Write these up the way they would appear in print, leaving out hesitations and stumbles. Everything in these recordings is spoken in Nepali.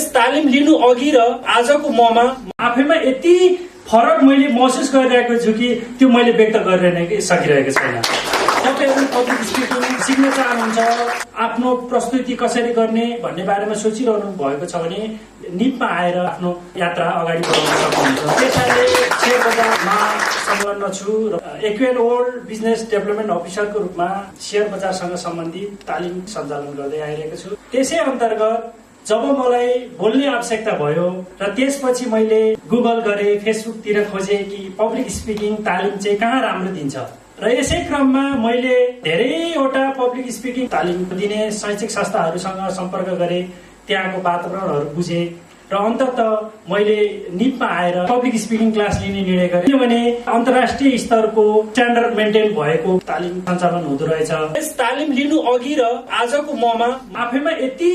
यस तालिम लिनु अघि र आजको ममा आफैमा यति फरक मैले महसुस गरिरहेको छु कि त्यो मैले व्यक्त गरिरहन सकिरहेको छैन। तपाईहरु पब्लिक स्पिकिङ सिक्न चाहनुहुन्छ, आफ्नो प्रस्तुति कसरी गर्ने भन्ने बारेमा सोचिरहनु भएको छ भने निपमा आएर आफ्नो यात्रा अगाडि बढाउन सक्नुहुन्छ। त्यसैले शेयर बजारमा संलग्न छु र एक्वेन वर्ल्ड बिजनेस डेभलपमेन्ट अफिसरको रूपमा शेयर बजारसँग सम्बन्धित तालिम सञ्चालन गर्दै आइरहेको छु। त्यसै अन्तर्गत जब मलाई बोल्ने आवश्यकता भयो र त्यसपछि मैले गुगल गरे, फेसबुकतिर खोजे कि पब्लिक स्पिकिङ तालिम चाहिँ कहाँ राम्रो दिन्छ र यसै क्रममा मैले धेरैवटा पब्लिक स्पिकिङ तालिम दिने शैक्षिक संस्थाहरूसँग सम्पर्क गरे, त्यहाँको वातावरणहरू बुझे र अन्ततः मैले निपमा आएर पब्लिक स्पिकिङ क्लास लिने निर्णय गरेँ। किनभने अन्तर्राष्ट्रिय स्तरको स्ट्यान्डर्ड मेन्टेन भएको तालिम सञ्चालन हुँदो रहेछ। यस तालिम लिनु अघि र आजको ममा आफैमा यति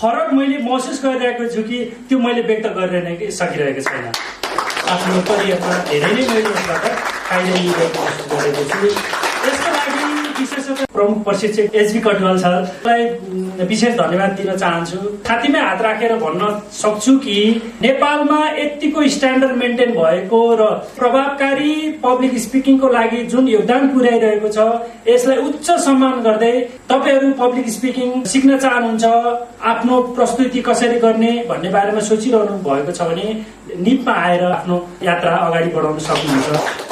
फरक मैले महसुस गरिरहेको छु कि त्यो मैले व्यक्त गरिरहन सकिरहेको छैन। आफ्नो करियरमा धेरै नै मैले यसबाट फाइदा लिएको महसुस गरेको छु। यसको लागि विशेषतः प्रमुख प्रशिक्षक एचबी कटुवाल सरलाई विशेष धन्यवाद दिन चाहन्छु। छातीमै हात राखेर भन्न सक्छु कि नेपालमा यतिको स्ट्यान्डर्ड मेन्टेन भएको र प्रभावकारी पब्लिक स्पिकिङको लागि जुन योगदान पुर्याइरहेको छ यसलाई उच्च सम्मान गर्दै तपाईहरु पब्लिक स्पिकिङ सिक्न चाहनुहुन्छ, आफ्नो प्रस्तुति कसरी गर्ने भन्ने बारेमा सोचिरहनु भएको छ भने निपमा आएर आफ्नो यात्रा अगाडि बढाउन सक्नुहुन्छ।